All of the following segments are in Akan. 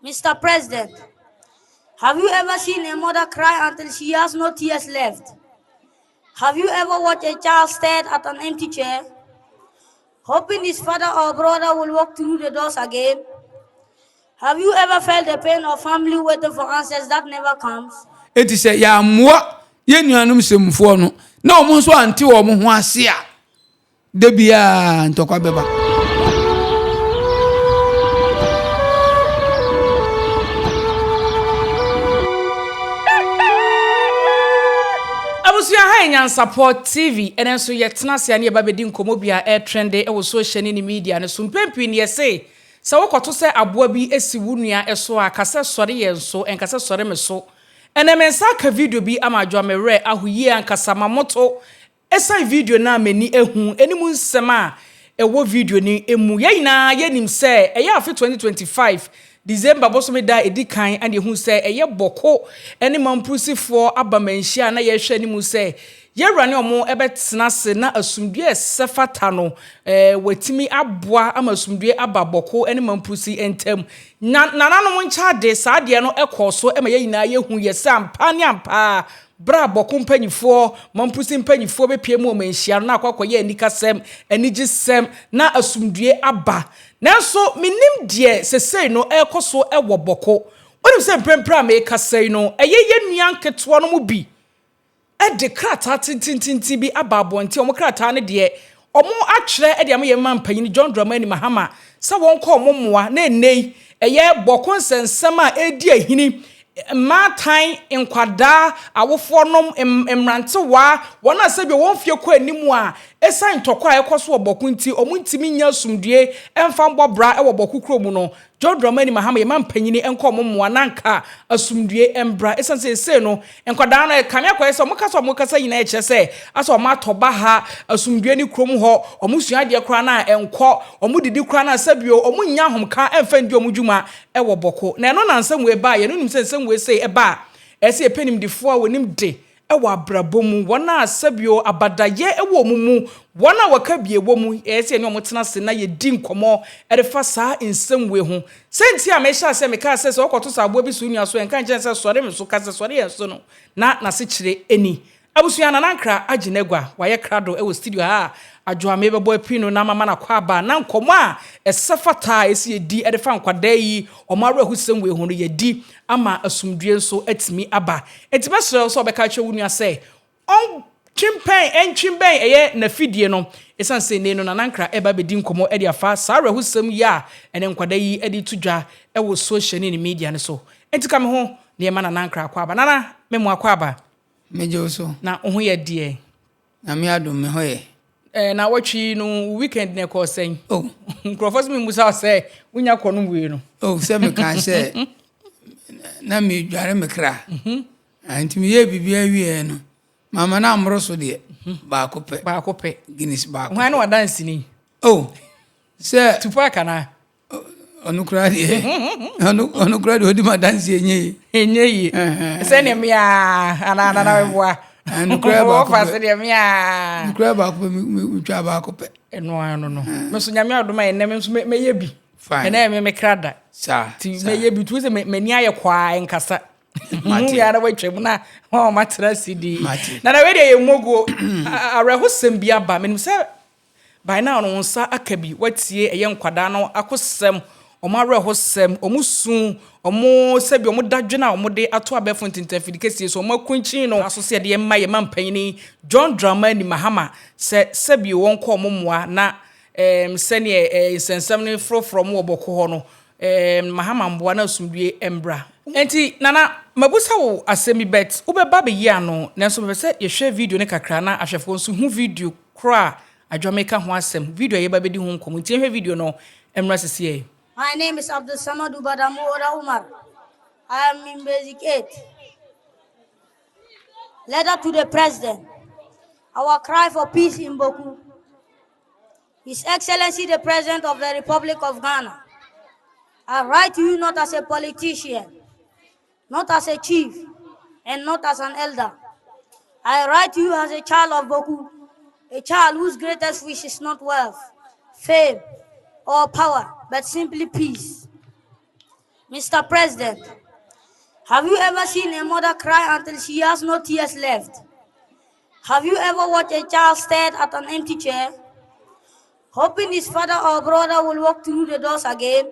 Mr. President, have you ever seen a mother cry until she has no tears left? Have you ever watched a child stare at an empty chair, hoping his father or brother will walk through the doors again? Have you ever felt the pain of family waiting for answers that never comes? Enti sɛ yɛammoa yɛn nuanom Semfoɔ no na wɔn nso ante wɔn ho ase a, da biara ntɔkwa bɛba. Abusua ha yɛ Nyansapɔ TV ɛnɛ nso yɛtena ase a ne yɛba bɛdi nkɔmmɔ bi a ɛretrende wɔ social ne ne media no so. Mpɛn pii no yɛse sɛ wokɔto sɛ aboa bi si wo nua so a ka sɛ sɔre yɛn so ɛnka sɛ sɔre me so. Ɛnɛ me nsa aka video bi ama adwoa me werɛ aho yie ankasa ma moto Esiane video no a m'ani ahu ne mu nsɛm a ɛwɔ video no mu. Yɛn nyinaa yɛnim sɛ ɛyɛ afe 2025 December bosome da a ɛdi kan na yɛhuu sɛ ɛyɛ Bɔko ne Mampurusifoɔ aba manhyia a na yɛrehwɛ anim sɛ yɛn wura ne wɔn bɛtena ase na asomdwoeɛ a ɛsɛ fata no wɔatumi aboa ama asomdwoeɛ aba Bɔko ne Mampurusi ntam. Na nananom nkyɛade saa adeɛ no kɔɔ so ma yɛn nyinaa yɛhuiɛ sɛ ampa ne ampa ara Berɛ a Bɔko mpanimfoɔ, Mampusi mpanimfoɔ bɛpue mu wɔ manhyia no, na akɔ akɔyɛ anikasɛm, anigyesɛm, na asomdwoeɛ aba. Nanso mennim deɛ sesei no ɛrekɔ so wɔ Bɔko. Wonim sɛ mprempren a merekasa yi no, ɛyɛ yɛn nua nketewa no mu bi de krataa tentententen bi aba abɔnten. Wɔn krataa no deɛ, Wɔatwerɛ de ama yɛn manpanin John Dramani Mahama sɛ wɔnkɔ wɔn mmoa na ɛnnɛ yi ɛyɛ bɔko nsɛnsɛm a ɛredi ahini, mmaatan, nkwadaa, awofoɔ nom, mmerantewaa, wɔn a sɛdeɛ wɔn mfeɛ kɔ anim a ɛsiane ntɔkwa a ɛkɔ so wɔ bɔko nti wɔntumi nnya asomdwoeɛ mfa mbɔ bra wɔ bɔko kuro mu no. John Dramani Mahama yɛ mampanyini nkɔ ɔmo mmoa na anka asomdwie mbra esiane sɛ seesei no nkwadaa no ɛkame akɔyɛ sɛ ɔmo kasa a ɔmo kasa nyinaa ɛkyerɛ sɛ asɛ ɔmo atɔ baha asomdwie ne kurom hɔ ɔmo sua adeɛ koraa no a ɛnkɔ ɔmo didi koraa no a sɛbio ɔmo nnya ahomka ɛmfa ndi ɔmo dwuma ɛwɔ bɔko na ɛno na nsɛm wei baeɛ no wonim sɛ nsɛm wei sei ɛba a ɛsɛ yɛpɛ nimdefoɔ a wɔnim de wɔ abrabɔ mu, wɔn a sɛbio abadayɛ wɔ wɔn mu, wɔn a wɔka bie wɔ mu, ɛyɛ sɛ yɛne wɔn tena ase na yɛdi nkɔmmɔ de fa saa nsɛm wei ho. Sɛ nti a mehyɛ aseɛ mekaa sɛ, sɛ wokɔto sɛ aboa bi so wo nua so a, nka nkyerɛ no sɛ sɔre me so, ka sɛ sɔre yɛn so no, na n'asekyerɛ ni. Abusua, Nana Ankrah agye n'agua, wayɛ krado wɔ studio ha a Adwoame bɛbɔ apini no na mama no akwaaba na nkɔmmɔ a ɛsɛ fata a ɛsɛ yɛdi de fa nkwadaa yi wɔn awerɛhosɛm wei ho no yɛadi ama asomdwoeɛ nso atumi aba. Enti mɛsrɛ wo sɛ wobɛka akyerɛ wo nua sɛ ɔntwempɛn, ntwembɛn ɛyɛ n'afidie no, ɛsiane sɛ nnɛ no Nana Ankrah reba abɛdi nkɔmmɔ de afa saa awerɛhosɛm yi a ɛnɛ nkwadaa yi de reto dwa wɔ social ne ne media no so. Enti ka me ho na yɛmma Nana Ankrah akwaaba. Nana, me mo akwaaba. Megye wo so. Na wo ho yɛ deɛ? Nyame adom, me ho yɛ. Eh, naawɔtwe yi no, wo weekend no ɛkɔɔ sɛn? Oh. Nkurɔfoɔ sɛ memmusa wo sɛ wonya kɔ no wei no. Oh, sɛ mekaa sɛ na medware me kra. Mhm. Ah, nti meyɛɛ biribiara wieɛ no, mama no ammoro so deɛ, mhm. baako pɛ. Baako pɛ. Guinness baako. Hwan ne wadanseni? Oh, sɛ. Tupac anaa? ɔno koraa deɛ ɔno ɔno koraa deɛ ɔdi ma dansi enye yie. Enye yie sɛdeɛ mmea anaa nana bɛboa. Nukura baako pɛ wɔfa sɛdeɛ mmea. Nukura baako pɛ mi mi twa baako pɛ. Ɛno ano no me nso nyame adom a ɛnɛ me nso mɛyɛ bi. Fine. Ɛnɛ me me kra da. Saa. Ti mɛyɛ bi tu sɛ m'ani ayɛ kwaa nkasa. Mu yɛ ara watwa mu na wɔn a wɔatena ase di. Nana wei deɛ yɛ mmoguo awerɛhosɛm bi aba menim sɛ By now no wo nsa aka bi, woatie ɛyɛ nkwadaa no akosɛm, wɔn awerɛhosɛm, wɔn su, wɔn sɛbi wɔn dadwene a wɔde ato abɛɛfo ntentafidi kɛseɛ so, wɔn akunkyin no aso sɛ yɛde ma yɛn mampanyini John Dramani Mahama sɛ sɛbi wɔnkɔ wɔn mmoa na ɛɛm sɛdeɛ ɛɛ nsɛnsɛm no forɔforɔ wɔn wɔ bɔko hɔ no ɛɛm Mahama mmoa na asomdwie mbra. Enti Nana, mabusa wo asɛm bi but wobɛba abɛyi ano, nanso mepɛ sɛ yɛhwɛ video no kakra na ahwɛfoɔ nso hu video Koro a Adwoa meka ho asɛm, video a yɛreba abɛdi ho nkɔmmɔ nti yɛnhwɛ video no mmra sesiei. My name is Abdul Samadu Badamu Oda Umar. I am in basic 8. Letter to the President. Our cry for peace in Boku. His Excellency the President of the Republic of Ghana. I write to you not as a politician, not as a chief, and not as an elder. I write to you as a child of Boku, a child whose greatest wish is not wealth, fame, or power, but simply peace. Mr. President, have you ever seen a mother cry until she has no tears left? Have you ever watched a child stare at an empty chair, hoping his father or brother will walk through the doors again?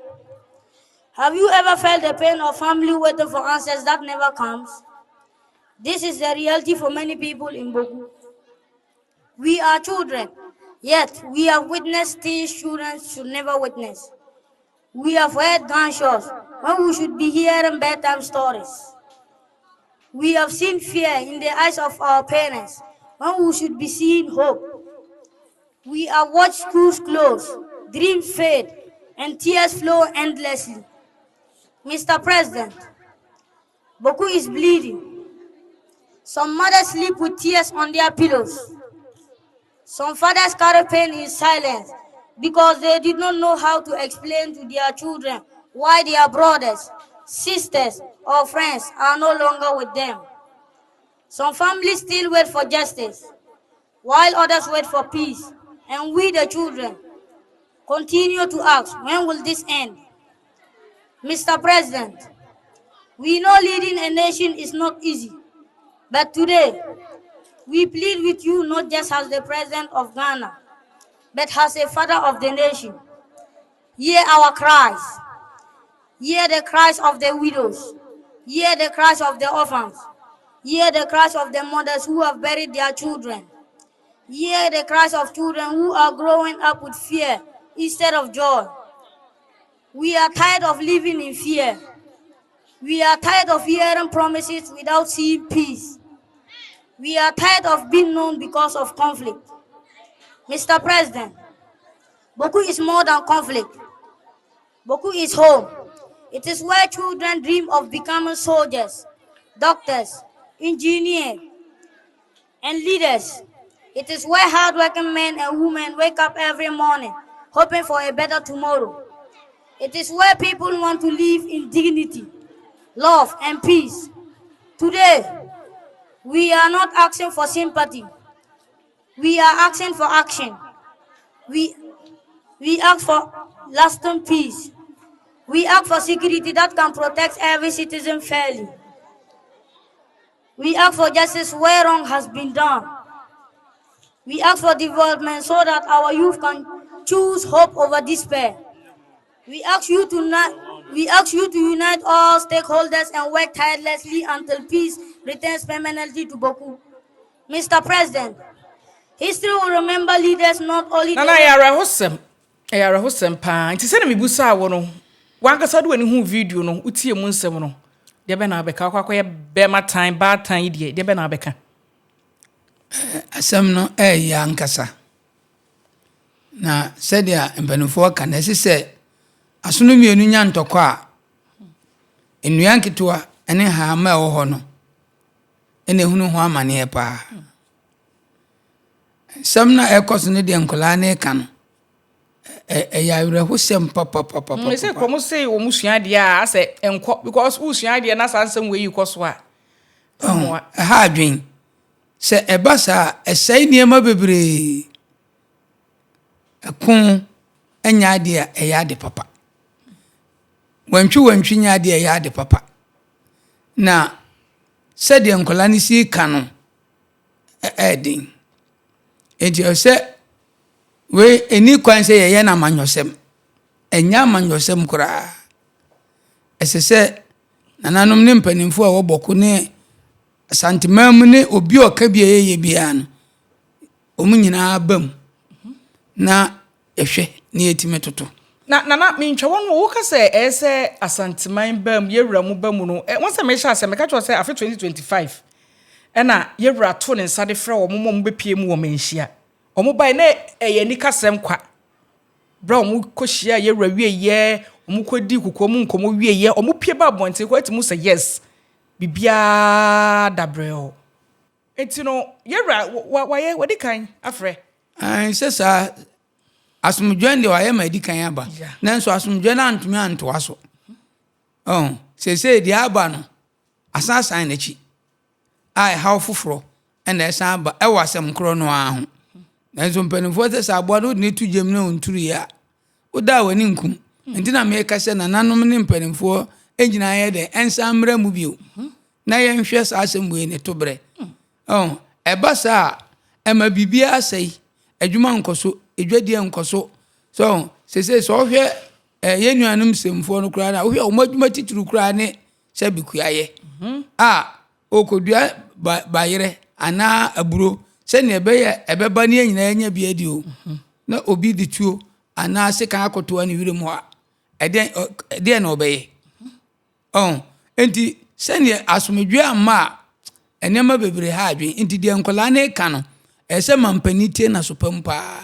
Have you ever felt the pain of family waiting for answers that never comes? This is the reality for many people in Bawku. We are children, yet we have witnessed things children should never witness. We have heard gunshots when we should be hearing bedtime stories. We have seen fear in the eyes of our parents when we should be seeing hope. We have watched schools close, dreams fade, and tears flow endlessly. Mr. President, Bawku is bleeding. Some mothers sleep with tears on their pillows. Some fathers carry pain in silence because they did not know how to explain to their children why their brothers, sisters, or friends are no longer with them. Some families still wait for justice, while others wait for peace. And we, the children, continue to ask, when will this end? Mr. President, we know leading a nation is not easy, but today, we plead with you not just as the President of Ghana, but as a father of the nation. Hear our cries. Hear the cries of the widows. Hear the cries of the orphans. Hear the cries of the mothers who have buried their children. Hear the cries of children who are growing up with fear instead of joy. We are tired of living in fear. We are tired of hearing promises without seeing peace. We are tired of being known because of conflict. Mr. President, Bawku is more than conflict. Bawku is home. It is where children dream of becoming soldiers, doctors, engineers, and leaders. It is where hardworking men and women wake up every morning hoping for a better tomorrow. It is where people want to live in dignity, love, and peace. Today, we are not asking for sympathy. We are asking for action. We ask for lasting peace. We ask for security that can protect every citizen fairly. We ask for justice where wrong has been done. We ask for development so that our youth can choose hope over despair. We ask you to unite all stakeholders and work tirelessly until peace returns permanently to Bawku. Mr. President, history will remember leaders not only Nana, ɛyɛ awerɛhosɛm, ɛyɛ awerɛhosɛm paa. Nti sɛne mebusaa wo no, wankasa de w'ani hu video no, wotie mu nsɛm no, deɛ bɛ na wabɛka? Wakɔ akɔyɛ bɛrima tan baatan yi deɛ, deɛ bɛ na wabɛka? Asɛm no ɛyɛ ankasa na sɛdeɛ mpanimfoɔ ka no, ɛsɛ sɛ asono mmienu nya ntɔkɔ a, nnua nketewa ne hama a ɛwɔ hɔ no ɛna ehunu ho amanneɛ paa. Nsɛm no a ɛkɔ so no deɛ, nkwadaa no ka no, ɛyɛ awerɛhosɛm papapapapa. Sɛ kɔm se wɔn sua adeɛ a, asɛ nkɔ because wosua adeɛ na saa nsɛm wei yi kɔ so a, ɛmmoa. Ɛha adwen sɛ ɛba saa a, ɛsɛe nneɛma bebree. Ɛko nyɛ adeɛ a ɛyɛ ade papa. Wantwi wantwi nyɛ adeɛ a ɛyɛ ade papa. Na sɛdeɛ nkwadaa no si ka no, ɛɛden. Nti ɛsɛ sɛ wei ɛni kwan sɛ yɛyɛ no amanyɔsɛm. Ɛnyɛ amanyɔsɛm koraa. Ɛsɛ sɛ nananom ne mpanimfoɔ a wɔwɔ Bawku ne Asanteman mu ne obi a ɔka bi a ɛyɛ biara no, wɔn nyinaa ba mu na yɛhwɛ na yɛtumi toto. Na Nana, mentwa wɔn no, woka sɛ ɛyɛ sɛ Asanteman ba mu, yɛwura mu ba mu no, wɔn sɛ mehyɛ asɛ meka kyerɛ sɛ afe 2025 ɛna yɛwura to ne nsa de frɛ wɔn ma wɔn bɛpie mu wɔ Manhyia. Wɔn bae na ɛyɛ anikasɛm kwa. Berɛ a wɔn kɔhyia yɛwura wieɛ, wɔn kɔdi kukuo mu nkɔmmɔ wieɛ, wɔn pie ba abɔnten kɔ ati mu sɛ yes, biribiara da brɛ hɔ. Nti no yɛwura wayɛ wadi kan afrɛ. Ɛn sɛ saa asomdwoe deɛ, wayɛ ma adi kan aba. Nanso asomdwoe no antumi antoa so. Ɔn seesei deɛ aba no asan asan n'akyi a, ɛhaw foforɔ ɛna ɛsan aba ɛwɔ asɛm korɔ no ara ho. Nanso mpanimfoɔ sɛ aboa no wode ne to gyam na ɔnturu yɛ a, woda a w'ani nkum. Nti na meka sɛ nananom ne mpanimfoɔ nyinaa yɛ dɛn ɛnsan mmra mu bio na yɛnhwɛ saa asɛm wei ne toberɛ. Ɔho, ɛba saa a, ɛma biribiara sɛe, adwuma nkɔ so, edwadie nkɔ so. So ɔho, seesei sɛ wohwɛ eh, yɛn nuanom Semfoɔ no koraa no a, wohwɛ wɔn adwuma titiriw koraa ne sɛ bekuayɛ a ɔkɔdua ba bayerɛ anaa aburo sɛnea ɛbɛyɛ ɛbɛba ne yɛn nyinaa yɛanya bi adi o. Na obi de tuo anaa sekan akɔtoa ne wiram hɔ a, ɛdeɛn ɛdeɛn na ɔbɛyɛ? Ɔho? Enti sɛdeɛ asomdwoeɛ amma a, nneɛma bebree ha adwene. Enti deɛ nkwadaa no reka no, ɛsɛ sɛ mampanin tie n'aso pa mu paa.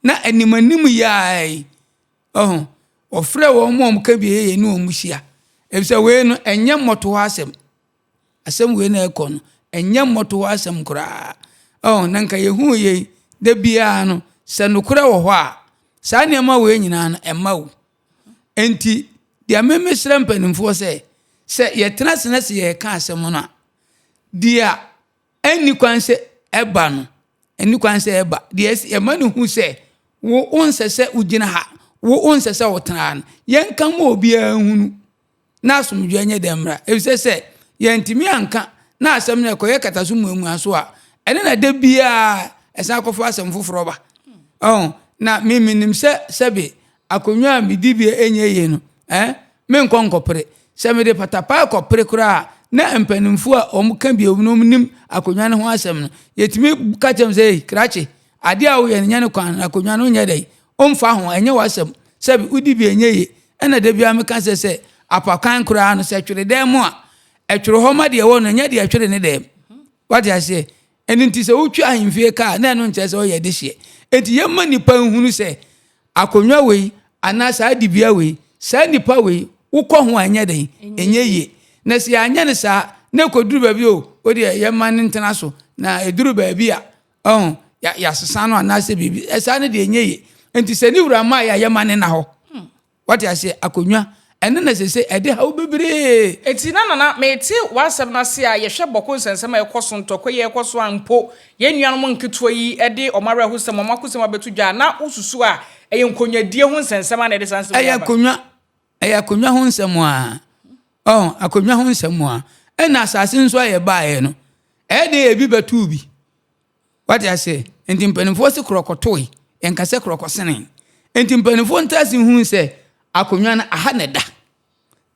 Na anim anim yi ara yi, ɔho, ɔfrɛ wɔn a wɔka bi yɛ ne wɔn hyia. Efisɛ wei no, ɛnyɛ mmɔtohɔ asɛm. Asɛm wei na ɛkɔ no, ɛnyɛ mmɔtohɔ asɛm koraa. Ɔho, na nka yɛhuu yei, da biara no, sɛ nokorɛ wɔ hɔ a, saa nneɛma wei nyinaa no, ɛmma o. Enti, deɛ me mesrɛ mpanimfoɔ sɛ, sɛ yɛtena ase na sɛ yɛreka asɛm no a, deɛ ɛnni kwan sɛ ɛba no, ɛnni kwan sɛ ɛba. Deɛ yɛma no hu sɛ, wo wonsɛ sɛ wogyina ha, wo wonsɛ sɛ wotena ha no, yɛnka ma obiara nhunu. na asomdwoeɛ nyɛ dɛn mmra. Efisɛ sɛ yɛantumi anka na asɛm no ɛkɔyɛ kata so muamua so a, ɛne na da biara ɛsan kɔfa asɛm foforɔ ba. Ɔho, na me menim sɛ sɛbe akonnwa a medi bi ɛnyɛ yie no, eh, menkɔ nkɔpere. Sɛ mede patapaa kɔpere koraa a, na mpanimfoɔ a wɔka bi a wɔn nim akonnwa no ho asɛm no, yɛtumi ka kyerɛ wɔn sɛ, ei, krakye, adeɛ a woyɛ no nyɛ ne kwan, na akonnwa no nyɛ dɛn, womfa ho, ɛnyɛ w'asɛm. Sɛbe wodi bi ɛnyɛ yie. Ɛna da biara meka sɛ sɛ apakan koraa no sɛ ɛtwere dan mu a, ɛtwere hɔ ma deɛ ɛwɔ no, ɛnyɛ deɛ ɛtwere ne dan mu. Wate aseɛ? Ɛno nti sɛ wotwi ahemfie kaa na ɛno nkyerɛ sɛ ɔyɛ dehyeɛ. Enti yɛmma nnipa nhunu sɛ akonnwa wei anaa saa dibea wei, saa nipa wei, wokɔ ho a ɛnyɛ dɛn? Ɛnyɛ yie. Na sɛ yɛanyɛ no saa na ɛkɔduru baabi o, wo deɛ yɛmma no ntena so na ɛduru baabi a, ɔho, yɛasesa no anaasɛ biribi, ɛsaa no deɛ ɛnyɛ yie. Nti sɛ ne wura maa yɛ a, yɛma no nna hɔ. Wate aseɛ? Akonnwa, ɛno na sese ɛde haw bebree. Enti na Nana, mete w'asɛm no ase a, yɛhwɛ Bɔko nsɛnsɛm a ɛkɔ so, ntɔkwa yi a ɛkɔ so a mpo yɛn nuanom nketewa yi de wɔn awerɛhosɛm, wɔn akosɛm abɛto dwa a, na wosusu a, ɛyɛ nkonnwadie ho nsɛnsɛm a na ɛde saa nsɛm yi Ɛyɛ aba? akonnwa, ɛyɛ akonnwa ho nsɛm a, ɔho, akonnwa ho nsɛm a, ɛna asase nso a yɛbaeɛ no, ɛyɛ dɛ ebi bɛtoo bi. Wate aseɛ? Enti mpanimfoɔ se korɔkɔtoe, yɛnka sɛ korɔkɔsenee. Enti mpanimfoɔ nte ase nhunu sɛ akonnwa no, aha na ɛda.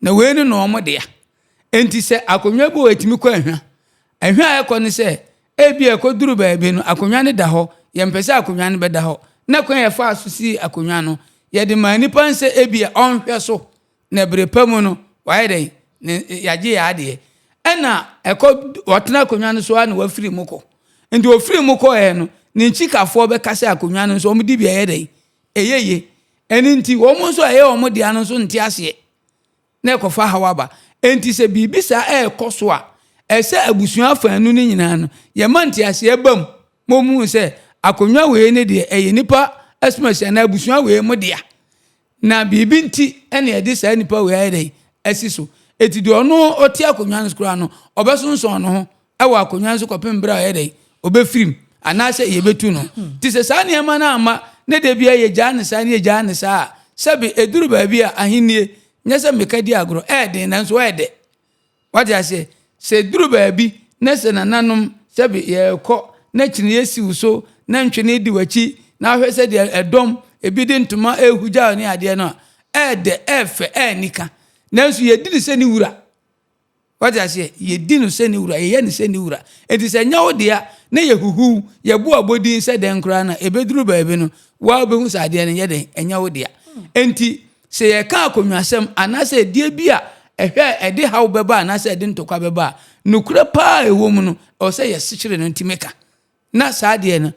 Na wei no na wɔn dea. Enti sɛ akonnwa bi wɔ hɔ ɛtumi kɔ ahwa. Ahwa a ɛkɔ ne sɛ, ebi a ɛkɔduru baabi no, akonnwa no da hɔ, yɛmpɛ sɛ akonnwa no bɛda hɔ. Na kwan a yɛfaa so sii akonnwa no, yɛde maa nipa no sɛ ebi a ɔnhwɛ so na bere pa mu no, wayɛ dɛn? Ne, yɛagye yɛn adeɛ. Ɛna ɛkɔ, ɔtena akonnwa no so ara na wafiri mu kɔ. Nti ofiri mu kɔɛ no, ne nkyikafoɔ bɛka sɛ akonnwa no nso wɔn dibea yɛ dɛn? Ɛyɛ ye. Ɛno nti, wɔn nso a ɛyɛ wɔn dea no nso nte aseɛ na ɛkɔfa haw aba. Enti sɛ biribi saa ɛrekɔ so a, ɛsɛ abusua afaanu no nyinaa no, yɛma nteaseɛ ba mu ma wɔhu sɛ akonnwa wei ne deɛ ɛyɛ nipa asumasi anaa abusua wei mo dea. Na biribi nti na yɛde saa nipa wei ayɛ dɛn asi so. Eti deɛ ɔno ɔte akonnwa no so koraa no, ɔbɛsonsɔn ne ho wɔ akonnwa no so kɔpem berɛ a ɔyɛ dɛn ɔbɛfirim anaasɛ yɛbɛtu no. Nti sɛ saa nneɛma no amma ne da biara yɛgyaa no saa ne yɛgyaa no saa a, sɛbe ɛduru baabi a ahennie, nyɛ sɛ meka di agorɔ, ɛyɛ den nanso ɛyɛ dɛ. Wate aseɛ? Sɛ ɛduru baabi na sɛ nananom, sɛbe yɛrekɔ na kyiniiɛ si wo so na ntwene di w'akyi na wohwɛ sɛdeɛ ɛdɔm, ebi de ntoma rehugya wo ne adeɛ no a, ɛyɛ dɛ, ɛyɛ fɛ, ɛyɛ anika. Nanso yɛdi no sɛ ne wura. Wate aseɛ? Yɛdi no sɛ ne wura, yɛyɛ no sɛ ne wura. Enti sɛ ɛnyɛ wo dea na yɛhuhuw, yɛbɔ abɔdin sɛ dɛn koraa no a, ɛbɛduru baabi no, wo ara wobɛhu sɛ adeɛ no nyɛ dɛn, ɛnyɛ wo dea. Enti sɛ yɛreka akonnwasɛm anaasɛ ɛdeɛ bi a ɛhwɛ a ɛde haw bɛba anaasɛ ɛde ntɔkwa bɛba a, nokorɛ paa a ɛwɔ mu no, ɛwɔ sɛ yɛsekyere no ntumi ka. Na saa adeɛ no,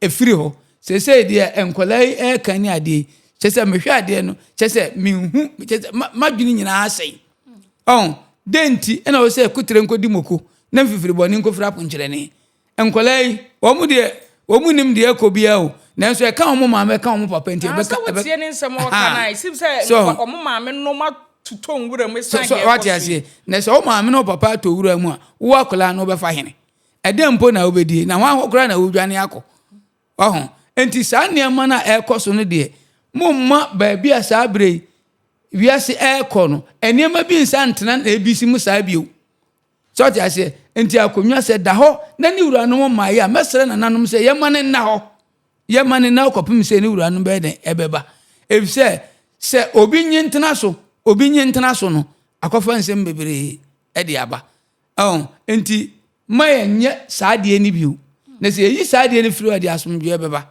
ɛfiri hɔ. Seesei deɛ nkwadaa yi reka ne adeɛ yi, kyerɛ sɛ mehwɛ adeɛ no, kyerɛ sɛ menhu, kyerɛ sɛ m'adwene nyinaa asɛe. Ɔn, dɛn nti na ɛwɔ sɛ koterɛ nkɔdi moko na mfifiri bɔne nkɔfiri aponkyerɛne? Nkwadaa yi, wɔn deɛ, wɔn nim deɛ ɛkɔ biara o, nanso ɛka wɔn maame, ɛka wɔn papa nti, ɛbɛka, ɛbɛ. Wotie ne nsɛm a ɔka no a, it seems sɛ So, wɔn maame nom atotɔ nwura mu so, esiane so deɛ wate ɛkɔ so yi. aseɛ? Na sɛ wo maame ne wo papa atɔ wura mu a, wo akwadaa no wobɛfa hene? Ɛdɛn mpo na wobɛdie? Na hwan hɔ koraa na wodwane akɔ? Waho? Enti saa nneɛma no a ɛrekɔ so no deɛ, momma baabi a saa berɛ yi, wiase ɛrekɔ no, nneɛma bi nsa ntena na ebi si mu saa bio. Sɛ ɔte aseɛ? Nti akonnwa sɛ da hɔ na ne wuranom mmaeɛ a, mɛsrɛ nananom sɛ yɛmma no nna hɔ. Yɛmma no nna hɔ kɔpem sɛ ne wuranom bɛyɛ dɛn? Ɛbɛba. Efisɛ sɛ obi nye ntena so, obi nye ntena so no, akɔfa nsɛm bebree de aba. Ɔho, nti mma yɛnyɛ saa adeɛ no bio. Na sɛ yɛyi saa adeɛ no firi hɔ a, ɛde asomdwoeɛ bɛba.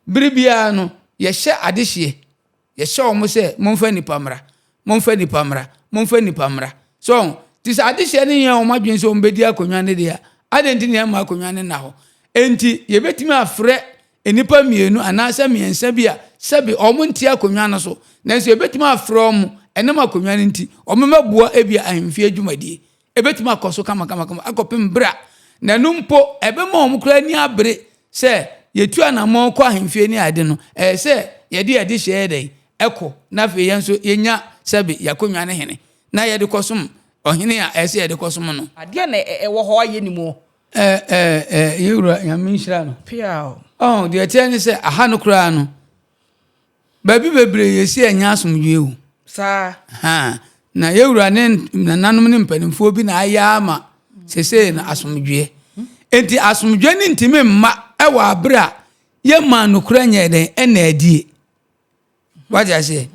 Bere biara no, yɛhyɛ adehyeɛ. Yɛhyɛ wɔn sɛ, Momfa nnipa mmra, momfa nnipa mmra, momfa nnipa mmra. So wɔn? Nti sɛ adehyeɛ no nyɛ wɔn adwene sɛ wɔbɛdi akonnwa no deɛ a, adɛn nti na yɛmma akonnwa no nna hɔ? Enti yɛbɛtumi afrɛ nnipa mmienu anaasɛ mmiɛnsa bi a sɛbe wɔnte akonnwa no so, nanso yɛbɛtumi afrɛ wɔn ɛnam akonnwa no nti, wɔmmɛboa ebia ahemfie dwumadie. Ɛbɛtumi akɔ so kamakamakama akɔpem berɛ a, na ɛno mpo ɛbɛma wɔn koraa ani abere sɛ yɛtu anammɔn kɔ ahemfie ne ade no, ɛyɛ sɛ yɛde yɛn adehyeɛ yɛ dɛn? Ɛkɔ, na afei yɛn nso yɛnya sɛbe yɛn akonnwa ne hene, na yɛde kɔsom ɔhene a ɛyɛ sɛ yɛde kɔsom no. Adeɛ na ɛwɔ hɔ a yɛnim o. Ɛ ɛ ɛ yɛn wura Nyame nhyira no. Piaw. Ɔho, deɛ ɛteɛ ne sɛ aha no koraa no, Baabi bebree yɛsi a ɛnyɛ asomdwoeɛ o. Saa. Ha, na yɛn wura ne nananom ne mpanimfoɔ bi na ayɛ ama sesei no asomdwoeɛ. Enti asomdwoeɛ no ntumi mma wɔ abere a yɛma nokorɛ nyɛ dɛn ɛna adie. Wate aseɛ?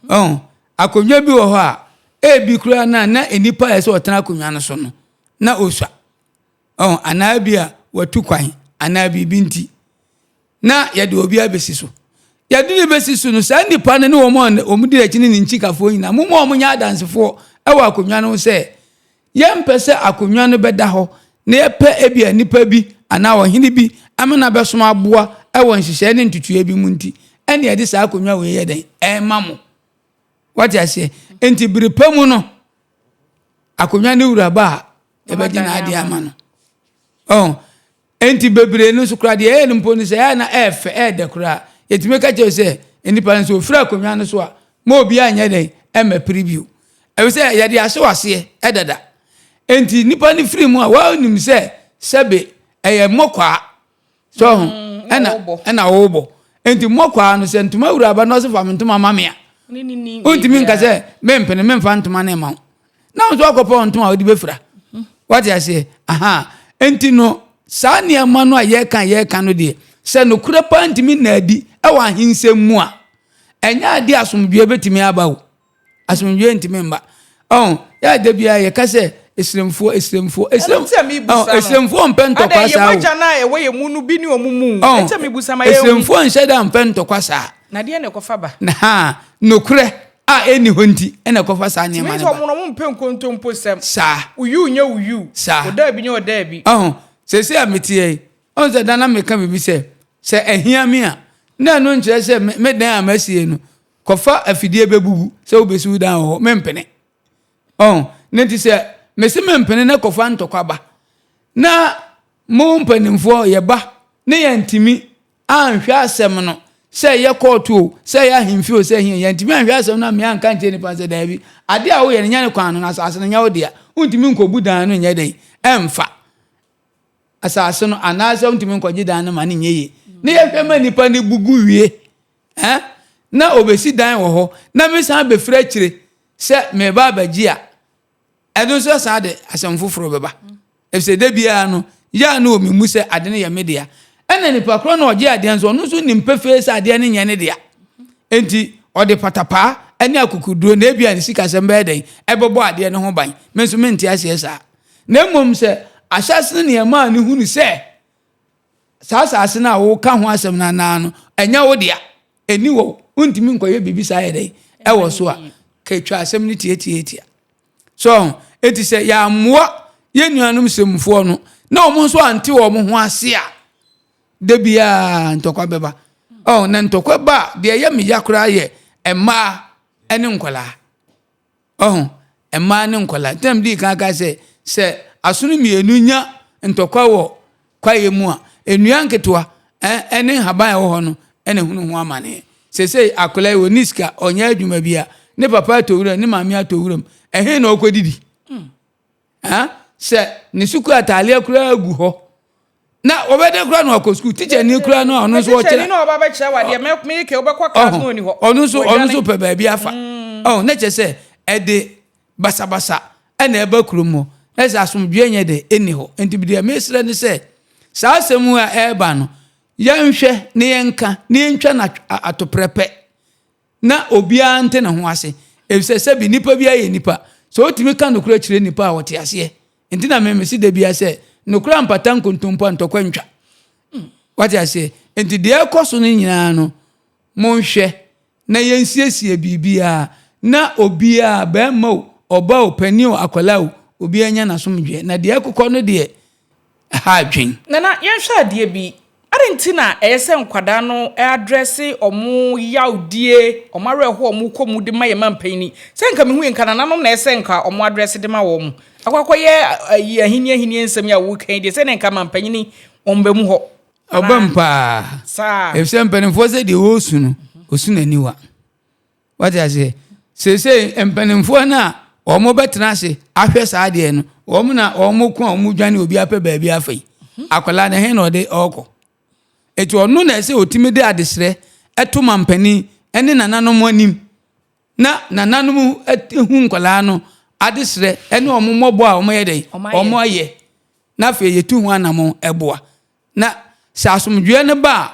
Ɔho, akonnwa bi wɔ hɔ a, ebi koraa na na nnipa a ɛsɛ ɔtena akonnwa no so no, na ɔsua. Ɔho, anaa bi a watu kwan anaa biribi nti. na yɛde obi abɛsi so. Yɛde no bɛsi so no, saa nnipa no ne wɔn a wɔdi n'akyi ne ne nkyikafoɔ nyinaa, momma wɔn nyɛ adansefoɔ wɔ akonnwa no ho sɛ, yɛmpɛ sɛ akonnwa no bɛda hɔ na yɛpɛ ebia nnipa bi anaa ɔhene bi ama no abɛsom aboa wɔ nhyehyɛe ne ntotoeɛ bi mu nti, ɛne yɛde saa akonnwa wei yɛ dɛn? Ɛrema mo. Wate aseɛ? Nti bere pa mu no, akonnwa no wura ba a, yɛbɛgye n'adeɛ ama no. Oh, Enti bebree no nso koraa deɛ ɛyɛ no mpo no sɛ ɛyɛ na ɛyɛ fɛ ɛyɛ dɛ koraa yɛtumi ka kyerɛ sɛ nnipa no nso ofiri akonnwa no so a ma obiara nyɛ dɛn ɛmɛ pere bio ɛfiri sɛ yɛde ahyɛ aseɛ ɛdada enti nnipa no firi mu a wɔnim sɛ sɛbe ɛyɛ mmɔkwaa so ho mm, ɛna ɛna wɔbɔ enti mmɔkwaa no sɛ ntoma wura aba na ɔsɛ fa me ntoma ma me a wontumi nka sɛ mempene memfa ntoma no ma wo na wo nso akɔpɛ wɔn ntoma a wode bɛfira wate aseɛ aha nti no saa nneɛma no a yɛka yɛka no deɛ sɛ nokorɛ paa ntumi nna adi ɛwɔ ahensɛm mu a ɛnyɛ adeɛ asomdwoeɛ bɛtumi aba o asomdwoeɛ ntumi mma ɔn yɛ ada biara yɛka sɛ esremfoɔ esremfoɔ esrem esremfoɔ mpɛ ntɔkwa saa o mogya no a ɛwɔ yɛ mu no bi ne ɔmo mu ɔn esremfoɔ nhyɛ da mpɛ ntɔkwa saa na deɛ na ɛkɔfa ba na nokorɛ a ɛnni hɔ nti na ɛkɔfa saa nneɛma no ba. Tumi sɛ wɔn wɔn mpɛ nkontomposɛm. Saa. Wo yiw nyɛ wo yiw. Saa. Wo daabi nyɛ wo daabi. Ɔho, seesei a mete ha yi, ɔho sɛ da na meka biribi sɛ, sɛ ɛhia me a, na ɛno nkyerɛ sɛ me dan a masie no, kɔfa afidie bɛbubu sɛ wobɛsi wo dan wɔ hɔ, mempene. Ɔho, ne nti sɛ mese mempene na kɔfa ntɔkwa ba, na mo mpanimfoɔ yɛba ne yɛntumi anhwɛ asɛm no, sɛ ɛyɛ kɔɔto o, sɛ ɛyɛ ahemfie o, sɛ ɛhe, yɛntumi anhwɛ asɛm no ammea anka nkyerɛ nipa no sɛ daabi, adeɛ a woyɛ no nyɛ ne kwan no, na asase no nyɛ wo dea, wontumi nkɔbu dan no nyɛ dɛn, ɛmfa asase no, anaasɛ wontumi nkɔgye dan no ma no nyɛ yie. Na yɛhwɛ ma nipa no bugu wie, eh, na obɛsi dan wɔ hɔ, na mesan bɛfiri akyire sɛ meba abɛgye a, Ɛno nso san de asɛm foforɔ bɛba. Efisɛ da biara no, yɛ a na wɔ me mu sɛ ade no yɛ me dea. Ɛna nipa korɔ na ɔgye adeɛ nso, ɔno nso nim pefee sɛ adeɛ no nyɛ ne dea. Enti ɔde patapaa ne akokoduro na ebia ne sikasɛm bɛyɛ dɛn? Ɛbɛbɔ adeɛ no ho ban. Me nso mente aseɛ saa. Na mmom sɛ ahyɛase no na ɛmaa no hunu sɛ saa asase no a woka ho asɛm no anaa no, ɛnyɛ wo dea. Ɛni hɔ, wontumi nkɔyɛ biribi saa yɛ dɛn ɛwɔ so a, ka twa asɛm no tiatiatia. So enti sɛ yɛammoa yɛn nuanom sɛmfoɔ no na wɔn nso ante wɔn ho ase a, da biara ntɔkwa bɛba. Oh, na ntɔkwa ba a, deɛ ɛyɛ me ya koraa yɛ mmaa ne nkwadaa. Ɔho, mmaa ne nkwadaa. Nti na medii kan ka sɛ, sɛ asono mmienu nya ntɔkwa wɔ kwaeɛ mu a, nnua nketewa ne nhaban a ɛwɔ hɔ no na ehunu ho amaneɛ. Seesei akwadaa yi ɔnni sika, ɔnyɛ adwuma biara. Ne papa atɔ wuram, ne maame atɔ wuram. Ɛhe na ɔkɔdidi? Ha? Sɛ ne sukuu ataadeɛ koraa gu hɔ na ɔbɛdɛ koraa na wakɔ sukuu tikya ni koraa no a ɔno nso ɔkyerɛ na ɔba bɛkyerɛ wadeɛ meyɛ kɛ wobɛkɔ class na ɔni hɔ ɔno nso ɔno nso pɛ baabi afa mm. Ɔho, na kyerɛ sɛ ɛde basabasa na ɛba kurom hɔ, na sɛ asomdwoeɛ nyɛ dɛ ɛnni hɔ. Nti deɛ mesrɛ ne sɛ, saa asɛm yi a ɛreba no, yɛnhwɛ na yɛnka na yɛntwa no atoprɛpɛ na obiara nte ne ho ase. Efisɛ sɛbi nipa biara yɛ nipa. Sɛ wotumi ka nokorɛ kyerɛ nipa a, ɔte aseɛ. Nti na me mese da biara sɛ, nokorɛ ampata nkontompo a, ntɔkwa ntwa. Wate aseɛ? Nti deɛ ɛrekɔ so no nyinaa no, monhwɛ na yɛnsiesie biribiara na obiara, barima o, ɔba o, panin o, akwadaa o, obiara nya n'asomdwoeɛ. Na deɛ ɛkokɔ no deɛ, ɛha adwen. Nana, yɛnhwɛ adeɛ bi. Adɛn nti na ɛyɛ sɛ nkwadaa no address wɔn yawdie, wɔn awerɛhoɔ a wɔkɔ mu de ma yɛn mampanin? Sɛ nka mehu yi, nka nananom na ɛsɛ nka wɔn address de ma wɔn. Akɔ akɔyɛ ayi ahenni ahenni nsɛm yi a woreka yi deɛ, sɛ na nka mampanin wɔn ba mu hɔ. Ɔbam paa. Saa. Efisɛ mpanimfoɔ sɛ deɛ ɔresu no, ɔsu n'aniwa. Wate aseɛ? Seesei mpanimfoɔ no a wɔbɛtena ase ahwɛ saa adeɛ no, wɔn na wɔn ko a wɔdwane obi apɛ baabi afa yi. Akwadaa no, ɛhe na ɔde ɔrekɔ? Eti ɔno na ɛsɛ ɔtumi de adesrɛ ɛto mampanin ne nananom anim na nananom hu nkwadaa no adesrɛ ne wɔn mmɔbɔ a wɔyɛ dɛn? Wɔn ayɛ. Na afei yɛtu ho anamɔn ɛboa. Na sɛ asomdwoeɛ no ba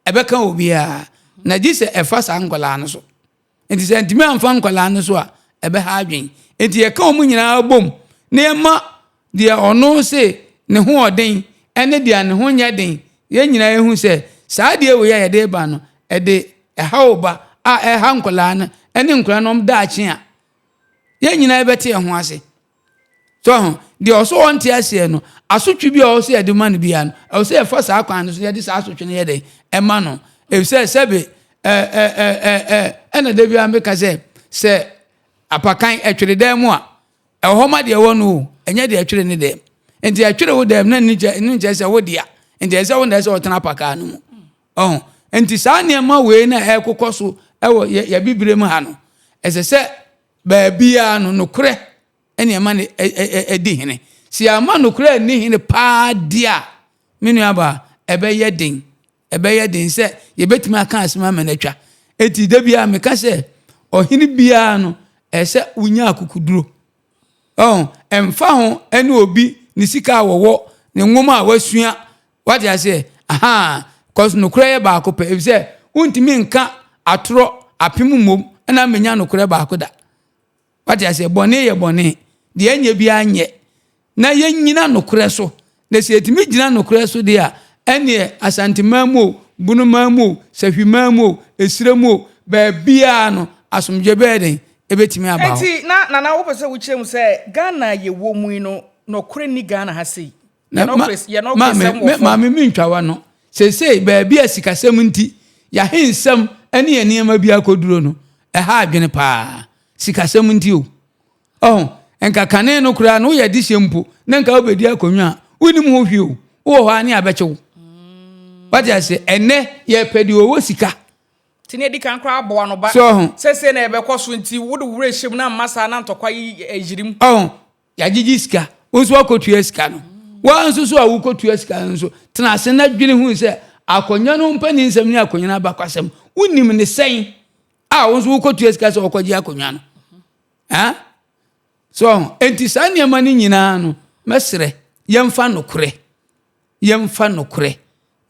a, ɛbɛka obiara. Na gye sɛ ɛfa saa nkwadaa no so. Nti sɛ ntumi amfa nkwadaa no so a, ɛbɛha adwene. Nti yɛka wɔn nyinaa bom na yɛma deɛ ɔno se ne ho ɔden ne deɛ ne ho nyɛ den, yɛn nyinaa yɛhu sɛ saa adeɛ wei a yɛde reba no, ɛde ɛhaw ba a ɛha nkwadaa no ne nkwadaa no wɔn daakye a, yɛn nyinaa yɛbɛte yɛn ho ase. So ho, deɛ ɔso ɔnte aseɛ no, asotwe bi a ɔwɔ sɛ yɛde ma no biara no, ɛwɔ sɛ yɛfa saa kwan no so yɛde saa asotwe no yɛ dɛn ɛma no. Efisɛ sɛbe ɛ ɛ ɛ ɛ ɛ ɛna da biara meka sɛ sɛ apakan ɛtwere dan mu a, ɛwɔ hɔ ma deɛ ɛwɔ no o, ɛnyɛ deɛ ɛtwere ne dɛm. Nti ɛtwere wo dɛm na ne nkyerɛ sɛ wo dea. Nti ɛsɛ wo na ɛsɛ ɔtena apakan no mu. Ɔho, nti saa nneɛma wei na ɛkokɔ so ɛwɔ yɛ yɛbibire mu ha no, ɛsɛ sɛ Baabiara no, nokorɛ na ɛma no di hene. Sɛ yɛamma nokorɛ anni hene paa deɛ a, me nuabaa, ɛbɛyɛ den. Ɛbɛyɛ den sɛ yɛbɛtumi aka asɛm ama no atwa. Enti da biara meka sɛ, ɔhene biara no, ɛsɛ sɛ wonya akokoduro. Ɔho, ɛmfa ho ne obi ne sika a wɔwɔ, ne nwoma a wasua, Wate aseɛ? Ahaa, cause nokorɛ yɛ baako pɛ, efisɛ wontumi nka atorɔ apem mmom na mmenya nokorɛ baako da. Wate aseɛ? Bɔne yɛ bɔne, deɛ ɛnyɛ biara nyɛ. Na yɛnnyina nokorɛ so. Na sɛ yɛtumi gyina nokorɛ so deɛ a, ɛnneɛ Asanteman mu o, Bonoman mu o, Sahwiman mu o, Esire mu o, baabiara no, asomdwoeɛ bɛyɛ dɛn? Ɛbɛtumi aba hɔ. Enti na Nana wopɛ sɛ wokyerɛ mu sɛ Ghana a yɛwɔ mu yi no, nɔkorɛ nni Ghana ha sei? Na ma, maame, me, maame mentwa w'ano. Seesei baabi a sikasɛm nti yɛahensɛm ne yɛn nneɛma bi akɔduro no, ɛha adwene paa. Sikasɛm nti o. Ɔho, nka kane no koraa no woyɛ dehyeɛ mpo na nka wobɛdi akonnwa a, wonnim ho hwee o. Wowɔ hɔ a ne abɛkye wo. Wate aseɛ? Ɛnnɛ yɛpɛ deɛ ɔwɔ sika. Nti na edi kan koraa aboa no ba. So ɔho. Sɛsei na yɛbɛkɔ so nti wode wo werɛ hyɛ mu na amma saa na ntɔkwa yi ayiri mu. Ɔho, Yɛagyegye sika, wo nso woakɔtua sika no. Wo ara nso so a wokɔtua sika no nso, tena ase na dwene hu sɛ akonnwa no mpaninsɛm ne akonnwa no abakwasɛm, wonim ne sɛn a wo nso wokɔtua sika sɛ wɔkɔgye akonnwa no. Ha? So, enti saa nneɛma no nyinaa no, mɛsrɛ yɛmfa nokorɛ. Yɛmfa nokorɛ.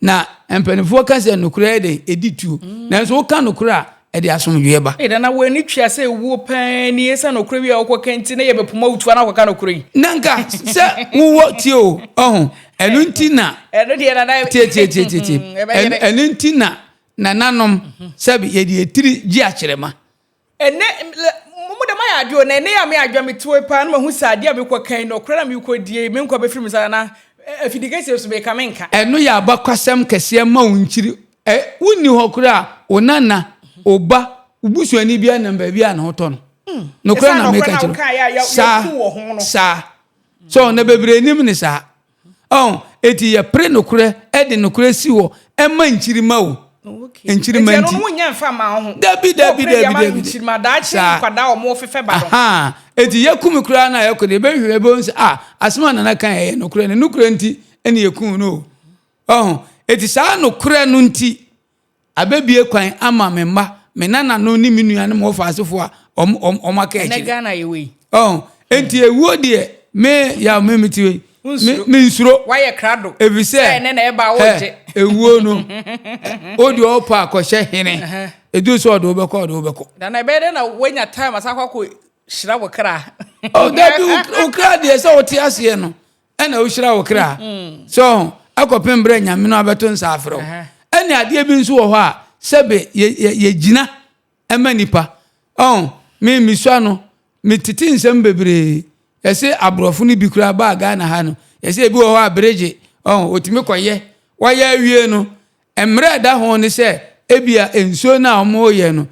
Na mpanimfoɔ ka sɛ nokorɛ yɛ dɛn? Ɛdi tuo. Nanso woka nokorɛ a, ɛde asomdwoeɛ ba. Ei Nana w'ani tua sɛ ewuo paa ni esiane nokorɛ wi a wokɔka nti na yɛbɛpoma wo tuo anaa wokɔka nokorɛ yi. Na nka sɛ wowɔ tie o ɔho ɛno nti na Ɛno deɛ Nana tie tie tie tie tie ɛno nti na nananom sɛbi yɛde etiri gye akyerɛma. Ɛnɛ, mo de moayɛ adeɛ o, na ɛnɛ yi a me adwa me tuo paa na mahu sɛ adeɛ a mekɔ kan yi, nɔkorɛ na mekɔ die yi, me nkwa bɛfiri me nsa na afidi kɛseɛ so meka menka. Ɛno yɛ abakwasɛm kɛseɛ ma wo nkyiri. Ɛ, wonni hɔ koraa a, wo nana, wo ba, wo busuani biara nam baabi a ne ho tɔ no. Nokorɛ na meka kyerɛ wo. Saa, saa. So, na bebree nim ne saa. Ɔn, eti yɛpere nokorɛ de nokorɛ si hɔ ma nkyirimma o. Nkyirimma nti. Nti ɛno no wonyɛ nfa mma wo ho. Dabi, dabi, dabi, dabi. Nkyirimma daakye nkwadaa a wɔn fefɛ ba no. Ahaa, eti yɛkum koraa na yɛkɔ no yɛbɛhwehwɛ yɛbɛhu sɛ ah, asɛm a Nana kaeɛ ɛyɛ nokorɛ, ne nokorɛ nti ɛna yɛkum no o. Ɔho, eti saa nokorɛ no nti, abɛbue kwan ama me mma me nananom ne me nuanom wɔ asefoɔ a wɔn aka Ɛnɛ akyire. Ghana yɛ wei. Ɔn, enti ewuo deɛ, me yaw me mete wei, me Wonsuro. mensuro. Wayɛ krado. Efisɛ Sɛ ɛnɛ na ɛba a hɛ, wogye. ewuo no, wo deɛ ɔpɛ akɔhyɛ hene, ɛduru sɛ ɔde wo bɛkɔ, ɔde wo bɛkɔ. Nana, ɛbɛyɛ dɛ na woanya time asan akɔ akɔ hyira wo kra. Oh, dabi, wo kra deɛ sɛ wote aseɛ no, ɛna wohyira wo kra. So, akɔpem berɛ Nyame no abɛto nsa afrɛ wo. Ɛne adeɛ bi nso wɔ hɔ a, sɛbe yɛgyina ɛma nipa. Ɔn, me mesua no, metete nsɛm bebree. Yɛse aborɔfo no bi koraa baa Ghana ha no, yɛse ebi wɔ hɔ a beregye, ɔn, otumi kɔyɛ. Wɔyɛ awie no, mmerɛ a ɛda ho ne sɛ, ebia nsuo no a wɔyɛ no,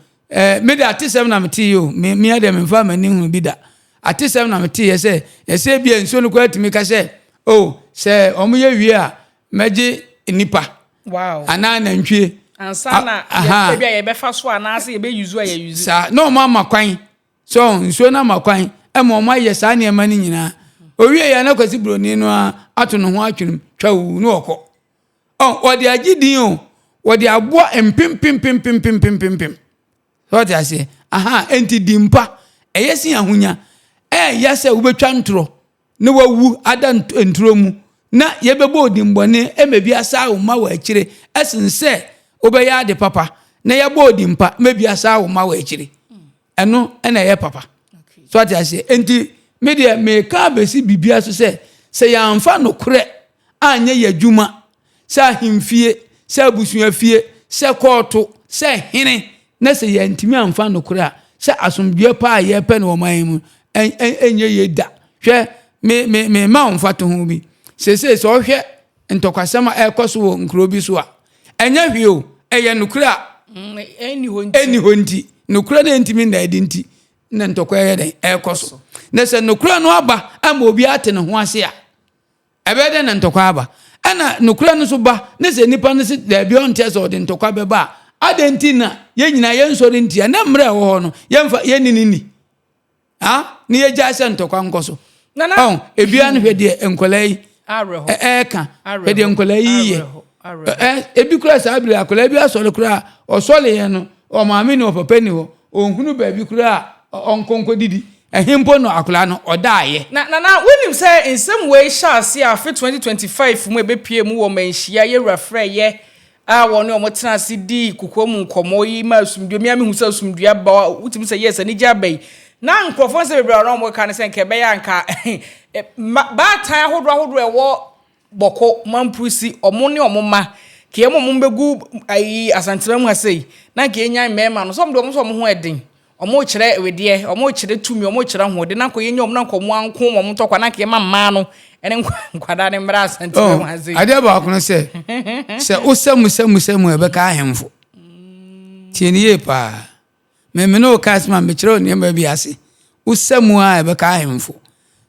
me de atesɛm na meteeɛ o, me me deɛ memfa m'ani hunu bi da. Atesɛm na meteeɛ sɛ, yɛse ebia nsuo no koraa tumi ka sɛ, oh, sɛ wɔyɛ wie a, mɛgye nnipa. Wow. Anaa nantwie. Ansa na Aha. ebi a yɛbɛfa so anaasɛ yɛbɛyuzu a yɛyuzu. Saa na wɔn ama kwan so nsuo no ama kwan ma wɔn ayɛ saa nneɛma no nyinaa. Owie yɛ na Kwasi Buroni no ara ato ne ho atwenem twa wu na ɔkɔ. Ɔ wɔde agye din o, wɔde aboa mpempempempempempempem. So ɔte aseɛ? Aha, enti di mpa. Ɛyɛ sen ahonya. Ɛyɛ sɛ wobɛtwa ntorɔ na wawu ada nturo mu, na yɛbɛbɔ wo dimmɔne ma bi asaa wo mma wɔ akyire, ɛsen sɛ wobɛyɛ ade papa na yɛabɔ wo din pa ma bi asaa wo mma wɔ akyire. Ɛno na ɛyɛ papa. So ate aseɛ? Enti me deɛ meka abɛsi biribia so sɛ, sɛ yɛamfa nokorɛ anyɛ yɛn adwuma sɛ ahemfie, sɛ abusuafie, sɛ kɔɔto, sɛ hene, na sɛ yɛantumi amfa nokorɛ a, sɛ asomdwoeɛ paa a yɛrepɛ no wɔ ɔman yi mu ɛnyɛ yie da. Hwɛ, me, me, mema wo mfatoho bi. Seesei sɛ ɔhwɛ ntɔkwasɛm a ɛrekɔ so wɔ nkuro bi so a, ɛnyɛ hwee o, ɛyɛ nokorɛ a ɛnni hɔ nti. Ɛnni hɔ nti, nokorɛ no ɛntumi nna adi nti, na ntɔkwa ɛyɛ dɛn? Ɛrekɔ so. Na sɛ nokorɛ no aba ama obiara ate ne ho ase a, Ɛbɛyɛ dɛn na ntɔkwa aba? Ɛna nokorɛ no nso ba, ne sɛ nipa no se daabi ɔnte sɛ ɔde ntɔkwa bɛba a, adɛn nti na yɛn nyinaa yɛnsɔre ntia na mmerɛ a ɛwɔ hɔ no yɛmfa yɛnni ne ni? Ha? Na yɛgyae sɛ ntɔkwa nkɔ so. Nana. Ɔn, ebia no hwɛ deɛ nkwadaa yi Awerɛho. ɛɛka, hwɛ deɛ Awerɛho. nkwadaa yi yɛ. Awerɛho. Awerɛho. Ɛ, ebi koraa saa bere akwadaa bi asɔre koraa, ɔsɔreeɛ no, ɔmaame ni hɔ, papa ni hɔ, ɔnhunu baabi koraa a ɔnkɔ nkɔdidi. Ɛhe mpo na akwadaa no ɔdaeɛ? Na Nana, wonim sɛ nsɛm wei hyɛɛ aseɛ afe 2025 mu a ɛbɛpuee mu wɔ Manhyia Yɛwura Frɛyɛ a wɔne wɔn tena ase dii kokoa mu nkɔmmɔ yi ma asomdwoeɛ, me ara mehu sɛ asomdwoeɛ aba, wotumi sɛ yes, anigye aba yi. Na nkurɔfoɔ nsɛm bebree a na wɔka ne sɛ nka ɛbɛyɛ a nka baatan ahodoɔ ahodoɔ a ɛwɔ Bɔkɔ, Mamprusi, ɔmo ne ɔmo mma, nka yɛma ɔmo mbɛgu ayi Asantema mu ha sei, na nka yɛnyan mmarima no, sɛ ɔmo deɛ ɔmo sɛ ɔmo ho ɛden, ɔmo rekyerɛ wedeɛ, ɔmo rekyerɛ tumi, ɔmo rekyerɛ ahoɔden, na nka yɛnya ɔmo na nka ɔmo anko ma ɔmo ntɔkwa, na nka yɛma mmaa no ɛne nkwadaa no mmra Asantema mu ha sei. Adeɛ baako no sɛ, sɛ wosɛ mu sɛ mu sɛ mu a ɛbɛka ahemfo. Tie no yie paa. Me me ne wo ka asɛm a mekyerɛ wo nneɛma bi ase. Wosa mu a ɛbɛka ahemfo.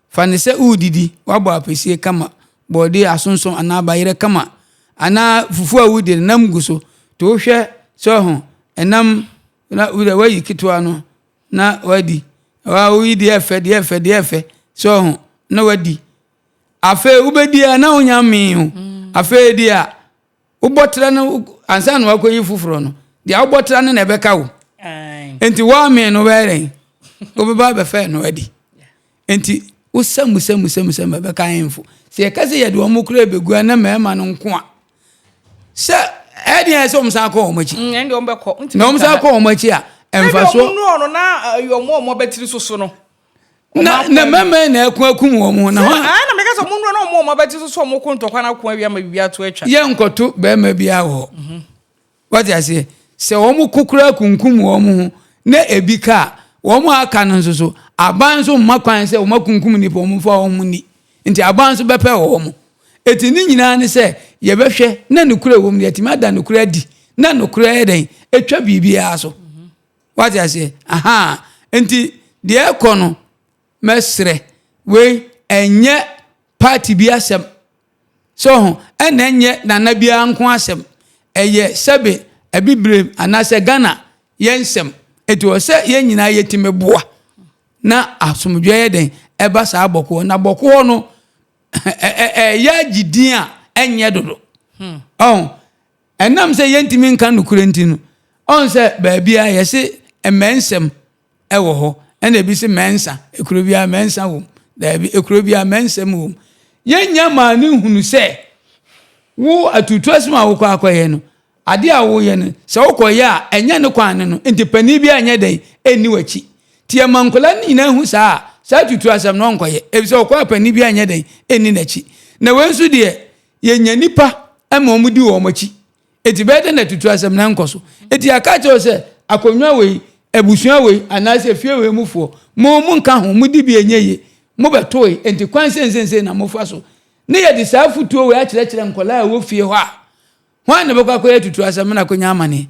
Fa no sɛ woredidi, woabɔ apɛsie kama, borɔdeɛ, asonson anaa bayerɛ kama, anaa fufuo a wodi no nam gu so. To wohwɛ sɛ ho ɛnam na wode woayi ketewa no na wadi. Woyi deɛ ɛfɛ deɛ ɛfɛ deɛ ɛfɛ sɛ ho na wadi. Afei wobɛdi a na wonya mmee o. Afei deɛ a Wobɔ tra no ansa na wakɔyi foforɔ no, deɛ wobɔ tra no na ɛbɛka wo. Nti woamee no wobɛyɛ dɛn? Wobɛba abɛfɛ no adi. Nti wosa mu sɛ mu sɛ mu sɛ mu ɛbɛka ahemfo. Sɛ yɛka sɛ yɛde wɔn kora ɛbɛgu na mmarima no nko a, sɛ ɛdeɛ sɛ wɔn san kɔ wɔn akyi. Na wɔn san kɔ wɔn akyi a, mfasoɔ. Sɛ wɔn na wɔn a wɔbɛtiri soso no. Na na mmarima na ɛko akum wɔn ho na hɔn. Ɛɛ na meka sɛ wɔn nnuro na wɔn wɔn abati so so wɔn ko ntɔkwa na ako awia ma biribi ato atwa. Yɛ nkɔto barima biara wɔ hɔ. Mhm. Wɔte aseɛ sɛ wɔn ko koraa kunkum wɔn ho na ebi ka a wɔn a aka no nso so aban nso mma kwan sɛ wɔn akunkum nipa wɔn mfa wɔn ho ni nti aban nso bɛpɛ wɔn. Eti ne nyinaa ne sɛ yɛbɛhwɛ na nokorɛ wɔ mu yɛtumi ada nokorɛ adi na nokorɛ yɛ dɛn atwa biribiara so. Wate aseɛ? Ahaa. Nti deɛ ɛkɔ no, mɛsrɛ, wei ɛnyɛ party bi asɛm. So ho, ɛna ɛnyɛ nana biara nko asɛm. Ɛyɛ sɛbe Abibirem anaasɛ Ghana yɛn nsɛm. Nti wɔ sɛ yɛn nyinaa yɛtumi boa na asomdwoeɛ yɛ dɛn ɛba saa bɔkoɔ. Na bɔkoɔ no, ɛyɛ agye din a ɛnyɛ dodo. Ɔho, ɛnam sɛ yɛntumi nka nokorɛ nti no. Ɔn sɛ baabiara yɛse mmɛnsɛm wɔ hɔ, ɛna ebi se mɛnsa, ekuro biara mɛnsa wom. Daabi, ekuro biara mɛnsɛm wom. Yɛnnya maa no nhunu sɛ wo atutuasɛm a wokɔ akɔyɛ no, adeɛ a woyɛ no, sɛ wokɔyɛ a, ɛnyɛ ne kwan no no, nti panin biara nyɛ dɛn ɛnni w'akyi. Nti yɛma nkwadaa no nyinaa hu saa a, saa atutuasɛm no ɔnkɔyɛ, efisɛ ɔkɔ a panin biara nyɛ dɛn ɛnni n'akyi. Na wei nso deɛ, yɛnya nnipa ma wɔdi wɔn akyi. Enti bɛyɛ dɛn na tutu asɛm no ankɔ so? Enti yɛaka akyerɛ wo sɛ, akonnwa wei, abusua wei, anaasɛ efie wei mufoɔ, mo, monka ho, modi bi a ɛnyɛ yie, mobɛtoe, enti kwan seiseiseisei na mofa so. Ne yɛde saa afotuo wei akyerɛkyerɛ nkwadaa a ɛwɔ fie hɔ a, hwan na ɛbɛkɔ akɔyɛ tutu asɛm na akɔnya amaneɛ?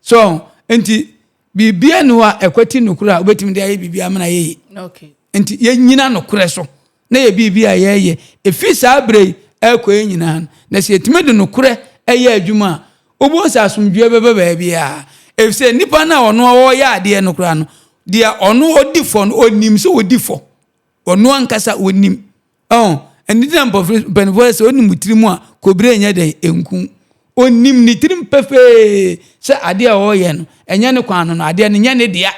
So, enti biribiara nni hɔ a ɛkwati nokorɛ a wobɛtumi de ayɛ biribi amena ayɛ yie. Enti yɛnyina nokorɛ so na yɛ biribi a yɛreyɛ ɛfiri saa berɛ yi ɛrekɔ yi nyinaa no, na sɛ yɛtumi de nokorɛ yɛ adwuma a, wobɛhu sɛ asomdwoeɛ bɛba baabiara. Ɛfiri sɛ nnipa no a ɔno ɔreyɛ adeɛ no koraa no, deɛ ɔno ɔdi fɔ no, ɔnim sɛ ɔdi fɔ. Ɔno ankasa ɔnim. Ɔho, ɛno nti na mpanimfoɔ yɛ sɛ ɔnim wo tiri mu a, kɔbire nyɛ dɛn ɛnku. Ɔnim ne tirim pefee sɛ adeɛ a ɔreyɛ no, ɛnyɛ ne kwan no no, adeɛ no nyɛ ne dea.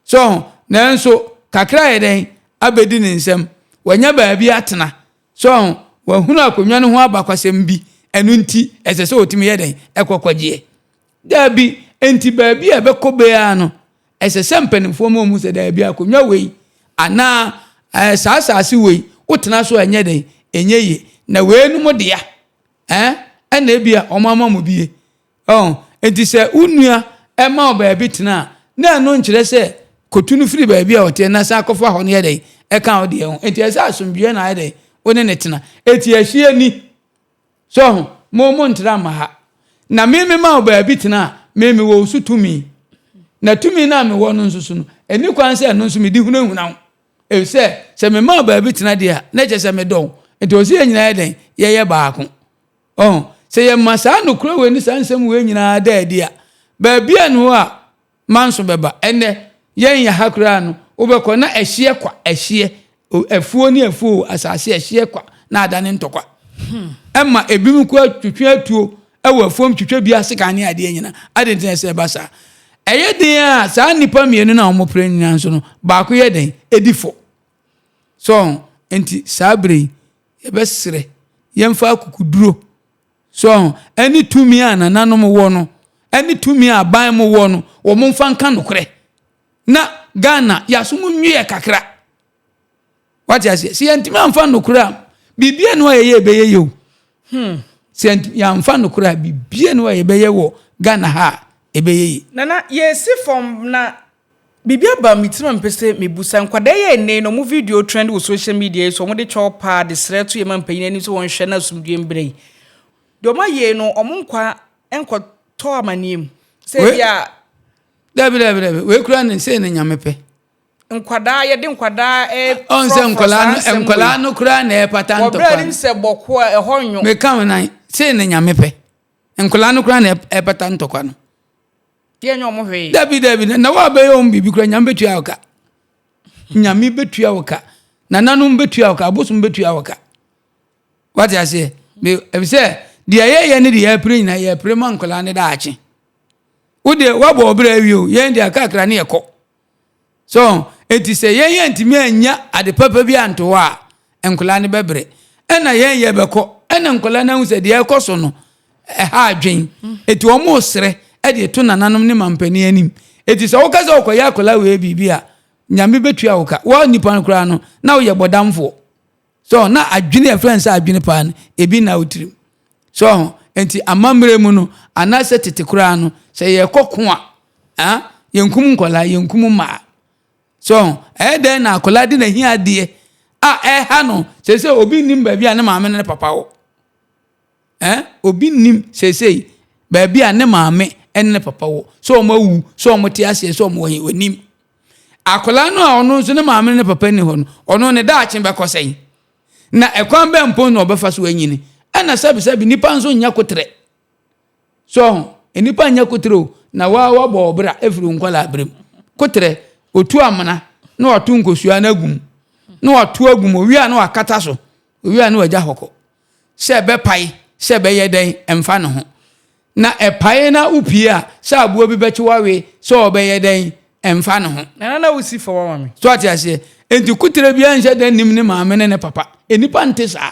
So ho? Nanso kakra ayɛ dɛn? Abedi ne nsam. Wanya baabi atena. So ho? Wahunu akonnwa no ho abakwasɛm bi. Ɛno nti, ɛsɛ sɛ otumi yɛ dɛn? Ɛkɔ kɔgyeɛ. Dabi, enti baabi a ɛbɛkɔ biara no, ɛsɛ sɛ mpanimfoɔ ma wɔhu sɛ daabi, akonnwa wei anaa ɛɛ saa asase wei, wotena so a ɛnyɛ dɛn? Ɛnyɛ yie. Na weinom dea, ɛɛ, ɛna ebia wɔn ama mo bie. Ɔho? Enti sɛ wo nua ma wo baabi tena a, na ɛno nkyerɛ sɛ kɔtu no firi baabi a ɔteɛ na san kɔfa hɔ no yɛ dɛn? Ɛka wo deɛ ho. Enti ɛsɛ sɛ asomdwoeɛ na ayɛ dɛn? Wo ne no tena. Enti ɛhyeɛ ni. So ɔho? Mo, montra mma ha. Na me mema wo baabi tena a, me mewɔ wo so tumi. Na tumi no a mewɔ no nso so no, ɛnni kwan sɛ ɛno nso mede hunahuna wo. Efisɛ sɛ mema wo baabi tena deɛ a, na ɛkyerɛ sɛ medɔ wo. Enti ɛwɔ sɛ yɛn nyinaa yɛ dɛn? Yɛyɛ baako. Ɔho, sɛ yɛma saa nokorɛ wei ne saa nsɛm wei nyinaa da adi a, baabi a ne hɔ a manso bɛba. Ɛnnɛ, yɛn yɛ ha koraa no, wobɛkɔ na ɛhyeɛ kwa, ɛhyeɛ, afuo ne afuo, asase ɛhyeɛ kwa na adane ntɔkwa. Ɛma ebinom koraa twetwe atuo wɔ afuom twitwa bi asekan ne adeɛ nyinaa. Adɛn nti na ɛsɛ ɛba saa? Ɛyɛ den a saa nnipa mmienu no a wɔpere nyinaa nso no, baako yɛ den, ɛdi fɔ. So, nti saa berɛ yi, Yɛbɛsrɛ, yɛmfa akokoduro, so ahu, ɛne tumi a nananom wɔ no, ɛne tumi a aban mo wɔ no, wɔn mfa nka nokorɛ. Na Ghana, yɛasom nweɛ kakra. Wate aseɛ? Sɛ yɛntumi amfa nokorɛ a, biribiara ni hɔ a yɛyɛ ɛbɛyɛ yɛ o. Hmm. Sɛ yɛamfa nokorɛ a, biribiara ni hɔ a yɛbɛyɛ wɔ Ghana ha a ɛbɛyɛ yie. Nana, yɛresi fam na Biribi aba me tirim a mepɛ sɛ mebisa. Nkwadaa yi a ɛnnɛ yi no wɔn video trend wɔ social media yi so, wɔde kyɛw paa de srɛ to yɛn ma mpanyin anim sɛ wɔnhwɛ na asomdwoe mbra yi. Deɛ wɔayɛ yi no, wɔn nkwa nkɔtɔ amaneɛ mu. Sɛ Wei, ebi a dabi dabi dabi, wei kura ne sei ne Nyame pɛ. Nkwadaa, yɛde nkwadaa Ɔn sɛ ɛfrɔfrɔ nkwadaa saa no, nsɛm wei. nkwadaa no koraa na ɛpata Wɔ berɛ a ntɔkwa anim no. sɛ bɔko a ɛhɔ nwo. Meka wo nan, sei ne Nyame pɛ. Nkwadaa no koraa na ɛpata ntɔkwa no. Yɛ nyɛ ɔmo hwee. Dabi dabi na wa bɛyɛ ɔmo biribi koraa Nyame bɛtua wo ka. Nyame bɛtua wo ka. Nananom bɛtua wo ka, abosom bɛtua wo ka. Wate aseɛ? Efisɛ deɛ yɛyɛ ne deɛ yɛpere nyinaa yɛpere ma nkwadaa ne daakye. Wo deɛ woabɔ ɔbrɛ awie o, yɛn deɛ akakra ne yɛkɔ. So enti sɛ yɛn yɛntumi annya ade papa bi anto hɔ a, nkwadaa no bɛbrɛ. Ɛna yɛn yɛbɛkɔ, ɛna nkwadaa no ahu sɛ deɛ ɛrekɔ so no, ɛha adwen. Enti wɔn resrɛ de to nananom ne mampanin anim. Enti sɛ woka sɛ wokɔyɛ akwadaa wei biribi a, Nyame bɛtua wo ka. Wo nipa no koraa no, na woyɛ bɔdamfoɔ. So na adwene a ɛfrɛ no sɛ adwene paa no, ebi nna wo tirim. So ho, nti amammerɛ mu no, anaasɛ tete koraa no, sɛ yɛkɔ ko a, ah, yɛnkum nkwadaa, yɛnkum mmaa. So ho, ɛyɛ dɛn na akwadaa de n'ahiadeɛ a ɛha no, seesei obi nnim baabi a ne maame ne ne papa wɔ. Eh, obi nnim seesei baabi a ne maame ne ne papa wɔ, sɛ wɔn awu, sɛ wɔn te aseɛ, sɛ wɔn wɔ he, onim. Akwadaa no a ɔno nso ne maame ne ne papa nni hɔ no, ɔno ne daakye bɛkɔ sɛn? Na ɛkwan bɛn mpo na ɔbɛfa so anyini? Ɛna sɛbisɛbi nipa nso nyɛ kotrɛ. So ho, nnipa nyɛ kotrɛ o, na waa wabɔ ɔbra efiri wo nkwadaa berɛ mu. Kotrɛ, otu amena na wato nkosua no agu mu, na wato agu mu, owie a na wakata so, owie a na wagya hɔ kɔ. Sɛ ɛbɛpae, sɛ ɛbɛyɛ dɛn, ɛmfa ne ho. Na ɛpae na wopue a, sɛ aboa bi bɛkye wo awe, sɛ ɔbɛyɛ dɛn, ɛmfa ne ho. Nana na wosi fa wama me. So ate aseɛ? Enti koterɛ biara nhyɛ da nnim ne maame ne ne papa. Nnipa nte saa.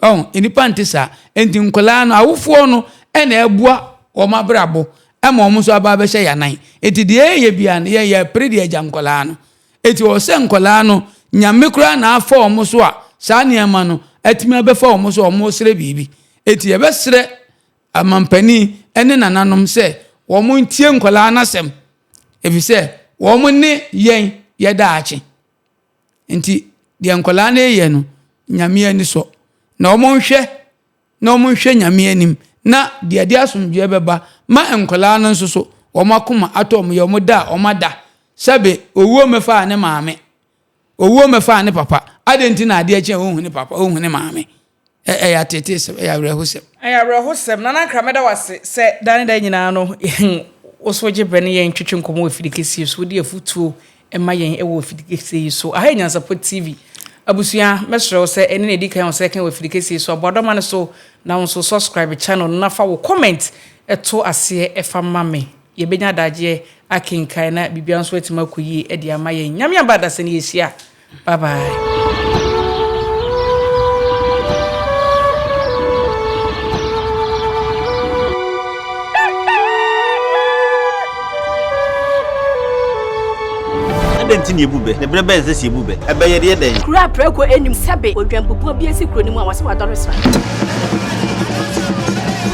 Ɔho, nnipa nte saa. Enti nkwadaa no, awofoɔ no na ɛboa wɔn abrabɔ ma wɔn nso aba abɛhyɛ yɛn anan. Enti deɛ yɛyɛ biara no, yɛn yɛpere de agya nkwadaa no. Enti ɛwɔ sɛ nkwadaa no, Nyame koraa na afa wɔn so a saa nneɛma no atumi abɛfa wɔn so a wɔresrɛ biribi. Enti yɛbɛsrɛ amampanin ne nananom sɛ wɔn ntie nkwadaa no asɛm, efisɛ wɔn ne yɛn yɛ daakye. Nti deɛ nkwadaa no reyɛ no, Nyame ani sɔ. Na wɔn nhwɛ na wɔn nhwɛ Nyame anim na deɛ ɛde asomdwoeɛ bɛba ma nkwadaa no nso so wɔn akoma atɔ wɔn yɛ wɔn da a wɔn ada sɛbe owuo mmɛfaa ne maame owuo mmɛfaa ne papa adɛn nti na adeɛ kye a ɔnhu ne papa ɔnhu ne maame ɛyɛ ateeteesɛm ɛyɛ awerɛhosɛm. Ɛyɛ awerɛhosɛm. Nana Ankrah mɛda wo ase sɛ da ne da nyinaa no wo so gye berɛ ne yɛn twetwe nkɔmmɔ wɔ afidi kɛseɛ yi so. Wode afutuo ma yɛn wɔ afidi kɛseɛ yi so. Aha yɛ Nyansapɔ TV. Abusua, mɛsrɛ wo sɛ ɛne na ɛdi kan a wo sɛ kan wɔ afidi kɛseɛ yi so. Aboadɔma no so na wo nso subscribe channel no na fa wo comment to aseɛ fa ma me. Yɛbɛnya adagyeɛ akenkan na biribiara nso atumi akɔ yie de ama yɛn. Nyame aba adasani yɛhyia. Bye bye. Adɛn nti na yɛbu bɛ? Na berɛ bɛn na ɛsɛ sɛ yɛbu bɛ? Ɛbɛ yɛde yɛ dɛn? Kuro a prako nnim sɛbe odwanbubuo bi asi kuro no mu a wɔse wadɔre sra.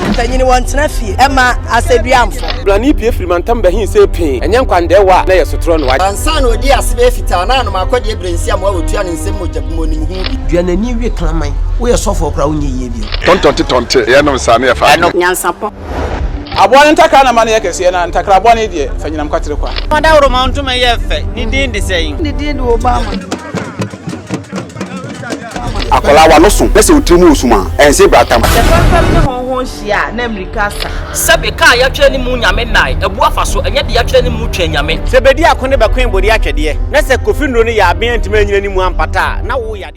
Mpanyin wɔntena fie ɛma asɛduamfo. Brane pue firi mantam bɛhe see pee, ɛnyɛ nkwandɛɛwa a na ɛyɛ sotorɔ no. Ansa na ɔdii ase bɛyɛ fitaa na anom akɔdeɛ berɛ nsi amoa wɔtua ne nsam mogya bi mu ɔnim ho bi. Dua n'ani we kraman. Woyɛ sɔfoɔ koraa wonyɛ yie bio. Tɔntɔnte tɔnte, yɛnom saa na yɛfa adeɛ. Nyansapɔ. Aboa no ntakra na ma no yɛ kɛseɛ, na ntakra bɔne deɛ, fa nyinam kwatere kwa. Ɔdawuroma ntoma yɛ fɛ, ne din de sɛn? Ne din de Obama. Akwadaa w'ano so na sɛ wo tiri mu wɔ sum a, ɛnse bratam. Sɛ fɛmfɛm ne hɔnhɔn hyia a, na mmirika asa. Sɛbe ka a yɛatwerɛ ne mu Nyame nnae, abu afa so, ɛnyɛ deɛ yɛatwerɛ ne mu Twɛn Nyame. Sɛ bedi ako ne bɛkoe bode atwɛdeɛ, na sɛ Kofi nnuro no yɛ aben antumi anyina ne mu ampata a, na wo yadeɛ.